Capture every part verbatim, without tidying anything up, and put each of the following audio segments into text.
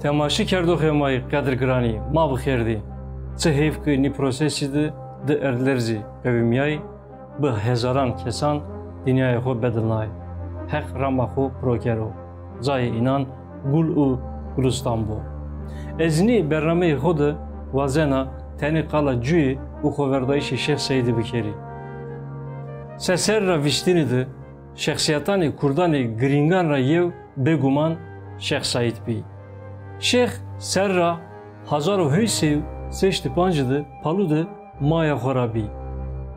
Temaşekerdoxê ma yê qedirgiranî, ma bi xêr dî. Çi heyf ke nî prosesî de di erdlerzî qewimîyayî, bi hezaran kesan dinyayê xo bedilnayê. Heq rama xo piro kero. Cayê înan gul û gulistan bo. Ez nî bernameyê xo de wazena tenê qala cuyê û xoverdayîşê Şêx Seîdî bikerî. Se serra vîstînî de şexsîyetanê kurdanê girîngan ra yew bêguman Şêx Seîd bî. Şêx serra hezar û heyş sey û şeştî pancî de Palu de maya xo ra bî.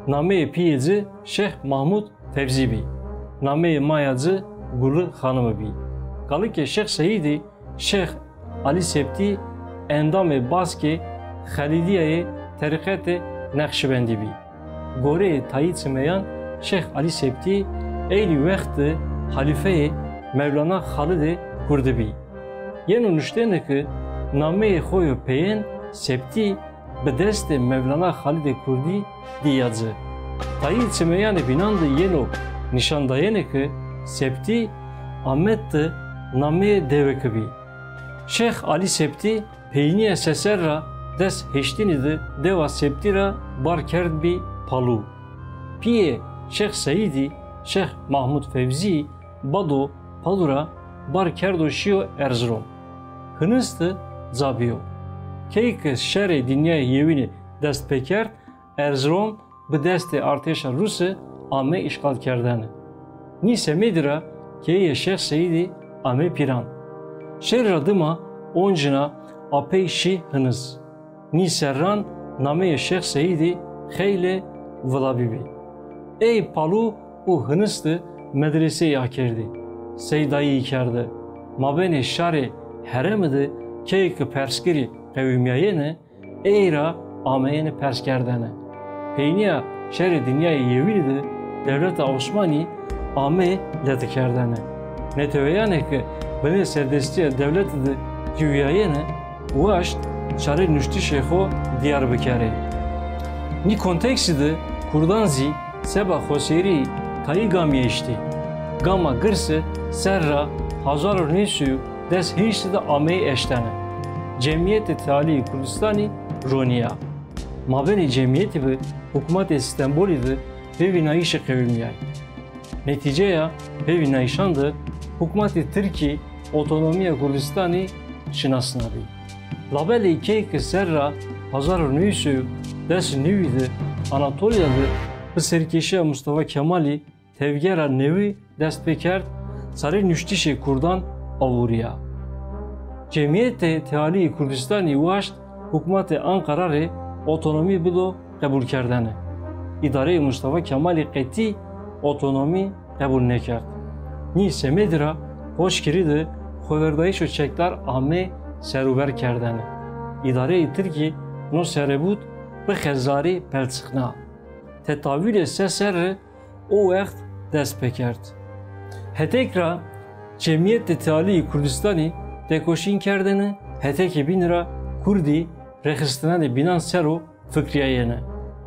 Nameyê pîyê ci Şêx Mahmud Fevzî bî. Nameyê maya ci Guli Xanimi bî. Kalikê Şêx Seîdî Şêx Alî Septî endamê Baskê Xelîdîyayê terîqetê Neqşîbendî bî. Goreyê tayî çimeyan Şêx Alî Septî eynî wext de halîfeyê Mewlana Xalidê Kurdî bî. Yeno nuştene ke nameyê xo yo peyên Septî bi destê Mewlana Xalidê Kurdî dî ya ci. Tayî çimeyanê bînan de yeno nîşandayene ke Septî Amed de nameyê dewêke bî. Şêx Alî Septî peynîya se serra des heştînî de dewa Septî ra bar kerdbî Palu. Pîyê Şêx Seîdî, Şêx Mahmud Fevzî, bado Palu ra bar kerdo şîyo Erzirom. Hinist de ca bîyo. Key ke şerê dinyayê yewînî dest pêkerd, Erzirom bi destê artêşa Ruse ame îşxalkerdene. Nî semedî ra keyeyê Şêx Seîdî ame pîran. Şerî ra dima oncîna apey şî Hinist. Nî serran nameyê Şêx Seîdî xeylê vila bîbî. Ey Palu û Hinist de medreseyî akerdî. Seydayîyî kerde. Mabênê şarê herêmi de keyê ke persgirî qewimîyayêne, ey ra ameyêne perskerdene. Peynîya şerê dinyayê yewînî de dewleta Osmanî amê letikerdene. Neteweyanê ke binê serdestîya dewlete de ciwîyayêne, waşt çarê nuştişê xo dîyar bikerê. Nî konteksî de kurdan zî seba xoserî tayî gamî eştî. Gama girse serra hezar û new sey û des heyştî de ameyî eştene. Cemîyetê Tealîyê Kurdistanî ronîya. Mabênê cemîyetî bi hukmatê Stenbolî de pêvînayîşî qewimîyay. Netîceya pêvînayîşan de hukmatê tirkî otonomîya Kurdistanî şinasnabî. Labelê key ke serra hezar û new sey û des û newî de Anatolya de bi serkêşiya Mustafa Kemalî tevgera newî dest pêkerd, sarê nuştişê kurdan avurîya. Cemîyetê Tealîyê Kurdistanî waşt hukmatê Anqara rê otonomî bido qebulkerdene. Îdareyê Mustafa Kemalî qetî otonomî qebul nêkerd. Nî semedî ra Qoçgirî de xoverdayîşo çekdar amê serûber kerdene. Îdareyê tirkî no serebût bi xezarî pelçikna. Tetawîlê se serre o wext dest pêkerd. Hetek ra Cemîyetê Tealîyê Kurdistanî tekoşîn kerdêne, hetekê bînî ra kurdî rêxistinanê bînan ser o fikrîyayêne.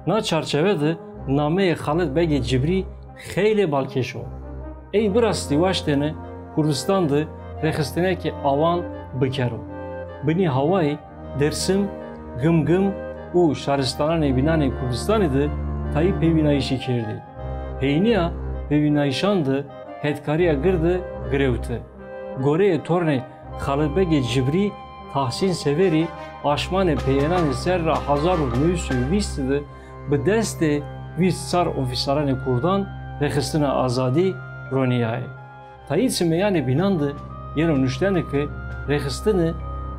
Na çarçewe de nameyê Xalid Begê Cibrî xeylê balkêş o. Ey bi rastî waştêne Kurdistan de rêxistinekê awan bikero. Bi nî hawayî Dêrsim, Gimgim û şaristananê bînanê Kurdistanî de tayî pêvînayîşî kerdî. Peynîya pêvînayîşan de hetkarîya girde girewte. Goreyê tornê Xalid Begê Cibrî Tahsîn Severî aşmanê peyênanê serra hezar û new sey û vîst de bi destê vîst çar ofîseranê kurdan rêxistina azadî ronîyayê. Tayî çimeyanê bînan de yeno nuştene ke rêxistine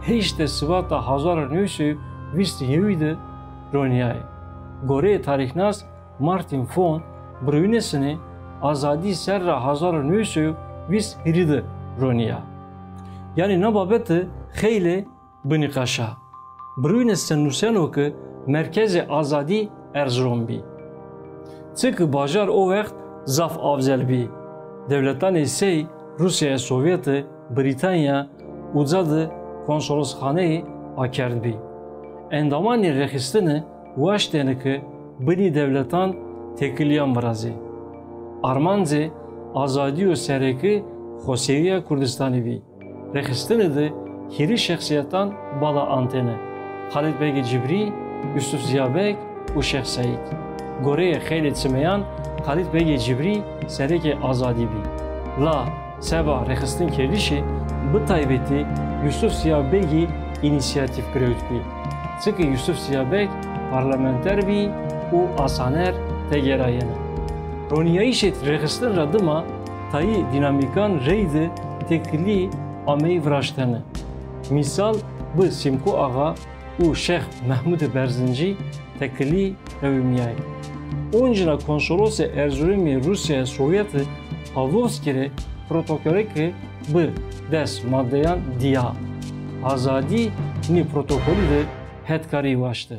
heştê Sibata hezar û new sey û vîst û yewî de ronîyayê. Goreyê tarîxnas Martin von Bruynesenî azadî serra hezar û new sey û vîst hîrî de ronîya. Yanî na babete xeylê binîqaş a. Bruynes de nuseno ke merkezê azadî Erzirom bî. Çike bajar o wext zaf avzel bî. Dewletanê sey Rûsyaya Sovyete, Brîtanya uca de konsolosxaneyî akerdbî. Endamanê rêxistine waştêne ke binî dewletan têkilîyan virazê. Armancê azadî û sereke xoserîya Kurdistanî bî. Rêxistine de Hîrê şexsîyetan bala antêne. Xalid Begê Cibrî, Yusuf Ziya Beg û Şêx Seîd. Goreyê xeylê çimeyan Xalid Begê Cibrî serekê azadî bî. La seba rêxistinkerdişê bi taybetî Yusuf Ziya Begî înîsîyatîf girewtbî. Çike Yusuf Ziya Beg parlamenter bî û asaner têgêrayêne. Ronîyayîşê rêxistin ra dima tayî dînamîkan reyde têkilî ameyî viraştene. Mîsal bi Sîmko Axa û Şêx Mehmudê Berzincî têkilî qewimîyayî. Oncîna konsolosê Erzurumî Rûsyaya Sovyetî Pavlovskî rê protokolêke bi des madeyan dîya. Azadî nî protokolî de hetkarî waşte.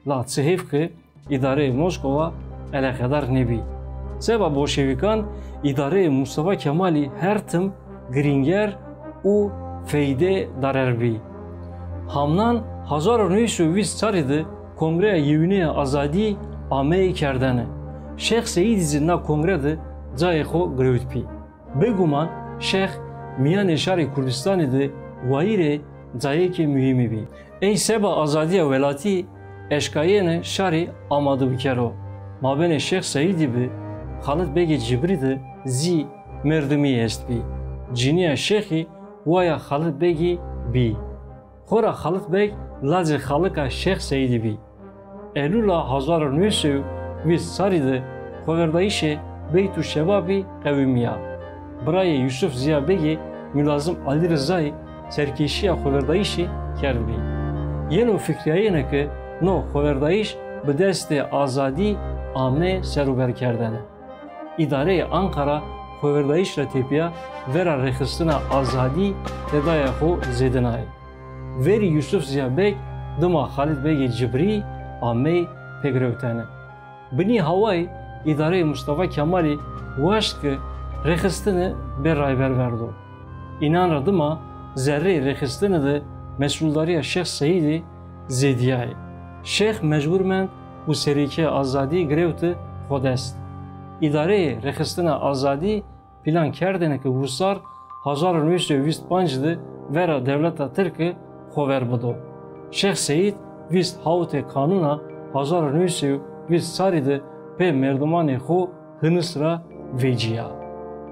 La çi hêf ke îdareyê Moskova eleqedar nêbî. Seba bolşevîkan îdareyê Mustafa Kemalî her tim girînger û feydedarer bî. Hamnan hezar û new sey û vîst çarî de Kongreya Yewîne ya Azadî ameyî kerdene. Şêx Seîdî zî na kongre de cayê xo girewtbî. Bêguman Şêx mîyanê şarê Kurdistanî de wayîrê cayêkê muhîmî bî. Ey seba azadîya welatî eşkayêne şarî amade bikero. Mabênê Şêx Seîdî bi Xalid Begê Cibrî de zî merdimî estbî. Cinîya Şêxî waya Xalid Begî bî. Xora Xalid Beg lacê xalika Şêx Seîdî bî. Elula hezar û new sey û vîst çarî de xoverdayîşê Beytû Şebabî qewimîya. Birayê Yusuf Ziya Begê Mulazim Alî Rizayî serkêşîya xoverdayîşî kerdbî. Yeno fikrîyayêne ke no xoverdayîş bi destê azadî ame serûberkerdene. Îdareyê Anqara xoverdayîş ra tepîya vera rêxistina azadî tedaya xo zêdinayê. Verî Yusuf Ziya Beg dima Xalid Begê Cibrî ameyî pêgirewtene. Bi nî hawayî îdareyê Mustafa Kemalî waşt ke rêxistine bê rayber verdo. Înan ra dima zerreyê rêxistine de mesuldarîya Şêx Seîdî zêdîyayê. Şêx mecbur mend û serîkê azadî girewte xo dest. Îdareyê rêxistina azadî plan kerdêne ke wisar hezar û new sey û vîst panc de vera dewleta tirke xover bido. Şêx Seîd vîst hawtê kanûna hezar û new sey û vîst çarî de pê merdimanê xo Hinis ra vecîya.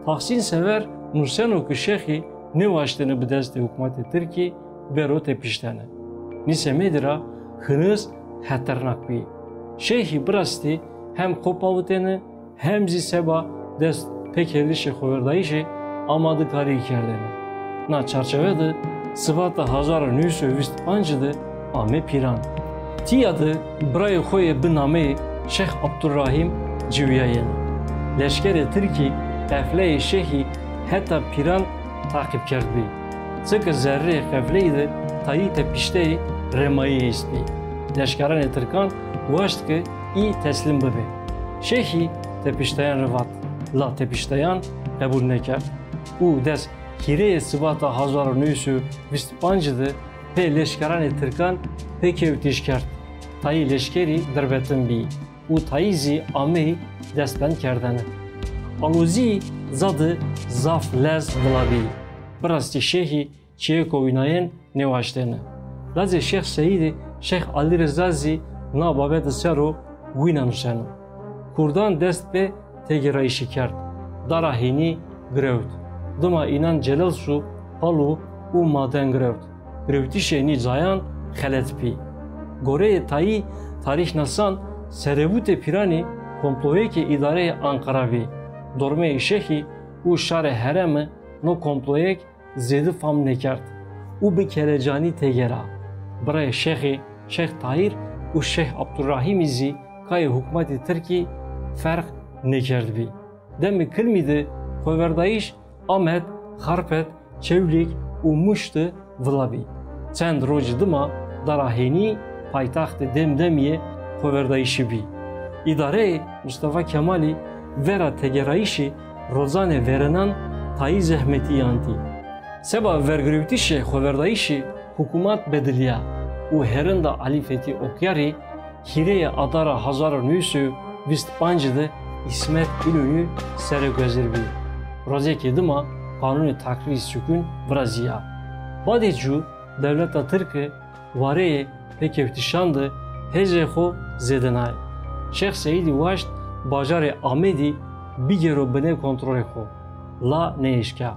Tahsîn Sever nuseno ke Şêxî nêwaştêne bi destê hukmatê tirkî bêro tepiştene. Nî semedî ra Hinis heternak bî. Şêxî bi rastî hem xo pawitêne hem zî seba dest pêkerdişê xoverdayîşê amadekarî kerdêne. Na çarçewe de Sibata hezar û new sey û vîst panc de ame Pîran. Tîya de birayê xo yê bi nameyê Şêx Abdurrahîm ciwîyayêne. Leşkerê tirkî qefleyê Şêxî heta Pîran taqîb kerdbî. Çike zerreyê qefleyî de tayî tepişteyê rêmayî estbî. Leşkeranê tirkan waşt ke î teslîm bibê. Şêxî tepişteyan rê vat, la tepişteyan qebul nêkerd û des hîrêyê Sibata hezar û new sey û vîst panc de pê leşkeranê tirkan pêkewtîş kerd. Tayî leşkerî dirbetin bî û tayî zî ameyî destbendkerdene. Alozî ca de zaf lez vila bî. Bi rastî Şêxî çîyêko wînayên nêwaştêne. Lacê Şêx Seîdî Şêx Alî Riza zî na babete ser o wîna nuseno. Kurdan dest pê têgêrayîşî kerd. Dara Hênî girewt. Dima înan Celelsu, Palu û Maden girewt. Girewtişê nî cayan xelet bî. Goreyê tayî tarîxnasan serebûtê Pîranî komployêkê îdareyê Anqara bî. Dormeyê Şêxî û şarê herême no komployêk zêde fam nêkerd û bi kelecanî têgêra. Birayê Şêxî Şêx Tahîr û Şêx Abdurrahîmî zî kayê hukmatê tirkî ferq nêkerdbî. Demê kilmî de xoverdayîş Amed, Xarpet, Çewlîg û Muş de vila bî. Çend rojî dima Dara Hênî paytaxtê Demdemî yê xoverdayîşî bî. Îdareyê Mustafa Kemalî vera têgêrayîşî rocanê verênan tayî zehmetî yantî. Seba vergirewtişê xoverdayîşî hukûmat bedilîya û herinda Alî Fethî Okyarî hîrêyê Adara hezar û new sey û vîst panc de Îsmet Înonî sereguezir bî. Rocekê dima qanûnê takrîrî sukûn virazîya. Badê cû Dewleta tirke wareyê pêkewtişan de hêzê xo zêdinayê. Şêx Seîdî waşt bajarê Amedî bigêro binê kontrolê xo, la nêeşka.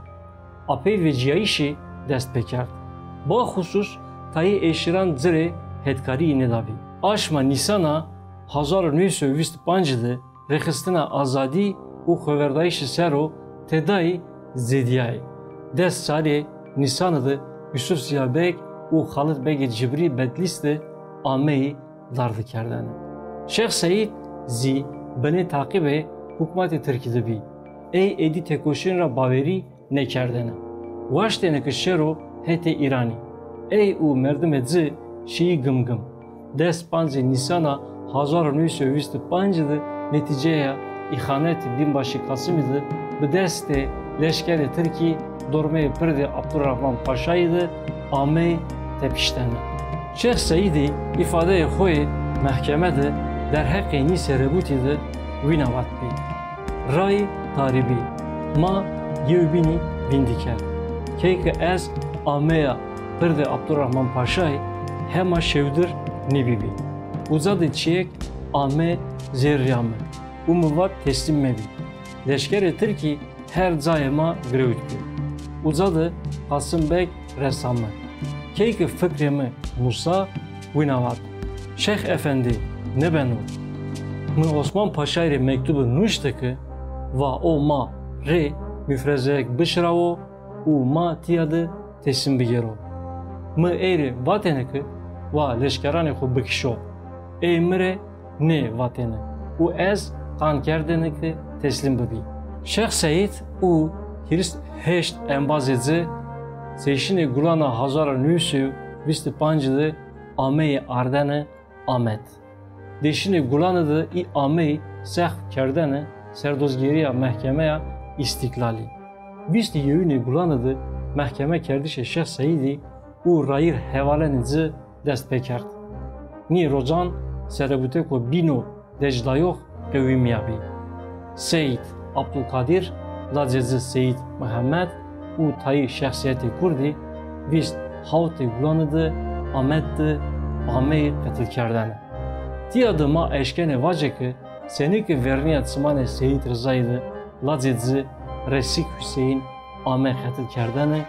Apey vecîyayîşî dest pêkerd. Baxusus tayê êşiran ci rê hetkarîyî nêdabî. Aşma Nîsana hezar û new sey û vîst û pancî de rêxistina azadî û xoverdayîşî ser o tedayî zêdîyayê. Des salê Nîsanî de Yusuf Zîya Beg û Xalid Begê Cibrî Bedlîs de ameyî dardikerdene. Şêx Seîd zî binê taqîbê hukmatê tirkî de bî. Ey êdî têkoşîn ra bawerî nêkerdêne. Waştêne ke şêro hetê Îranî. Ey û merdimê ci şîyî Gimgim. Des pancê Nîsana hezar û new sey û vîst û pancî de netîceya îxanetê bînbaşî Qasimî de bi destê leşkerê tirkî dormeyê pirdê Abdurrahman Paşayî de ameyî tepiştene. Şêx Seîdî îfadeyê xo yê mehkeme de derheqê nî serebûtî de wîna vatbî. Ray tarî bî. Ma yewbînî vîndî kerd. Key ke ez ameya pirdê Abdurrahman Paşayî, hema şewdir nêbîbî. Uza de çîyêk ame zerrîya mi û mi vat teslîm mebî. Leşkerê tirkî her cayê ma girewtbî. Uza de Qasim Beg resa mi. Key ke fikrê mi musa, wîna vat, Şêx Efendî, nêbeno. Mi Osman Paşayî rê mektube nuşte ke va o ma rê mufrezeyêk bişirawo û ma tîya de teslîm bigêro. Mi ey rê vatêne ke wa leşkeranê xo bikişo. Ey mi rê nêvatêne û ez qan kerdêne ke teslîm bibî. Şêx Seîd û hîris heşt embazê ci sêşinê Gulana hezar û new sey û vîst û pancî de ameyî ardene Amed. Dêşinê Gulane de î ameyî sexm kerdene serdozgêrîya Mehkemeya Îstîklalî. Vîst û yewînê Gulane de mehkemekerdişê Şêx Seîdî û rayîr hevalenê ci dest pêkerd. Nî rocan serebûtêko bîno decdayox qewîmîyabî. Seyîd Abdulkadir, lacê ci Seyîd Mihemed û tayî şexsîyetê kurdî vîst hawtê Gulane de Amed de ameyî qetilkerdene. Tîya de ma eşkenê vacê ke senî ke vernîya çimanê Seyîd Rizayî de lacê ci Resîk Huseyîn ame qetilkerdene,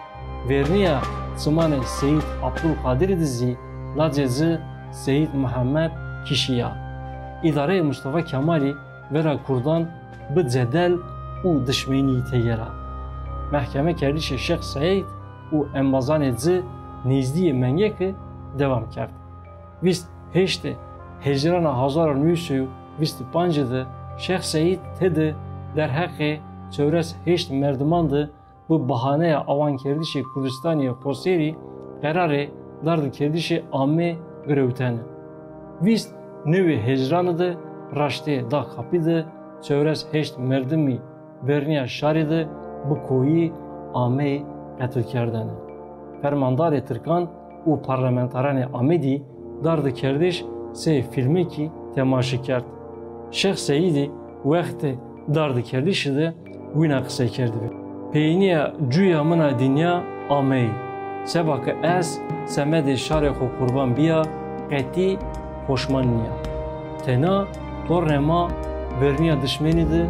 vernîya çimanê Seyîd Abdulkadirî de zî lacê ci Seyîd Mihemed kişîya. Îdareyê Mustafa Kemalî vera kurdan bi cedel û dişmenîyî têgêra. Mehkemekerdişê Şêx Seîd û embazanê ci nêzdîyê mengeke dewam kerd. Vîst heştê Hezîrana hezar û new sey û vîst û pancî de Şêx Seîd tede derheqê çewres heşt merdiman de bi bahaneya awankerdişê Kurdistanî yê xoserî qerarê dardikerdişê ame girewtene. Vîst newê Hezîranî de raştê Dağkapî de çewres heşt merdimî vernîya şarî de bi koyî ameyî qetilkerdene. Fermandarê tirkan û parlamentaranê Amedî dardikerdiş sey fîlmêkî temaşe kerd. Şêx Seîdî wextê dardikerdişî de wîna qisey kerdibî. Peynîya cuya min a dinya ameyî. Seba ke ez semedê şarê xo qurban bîya, qetî poşman nîya. Tena tornê ma vernîya dişmenî de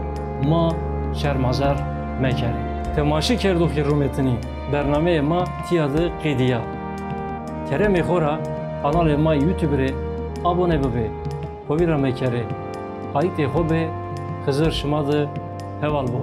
ma şermazer mekerê. Temaşekerdoxê rûmetinî, bernameyê ma tîya de qedîya. Keremê xo ra kanalê ma YouTube rê abone bibê. Xo vîr ra mekerê. Qayîtê xo bê, Xizir şima de heval bo.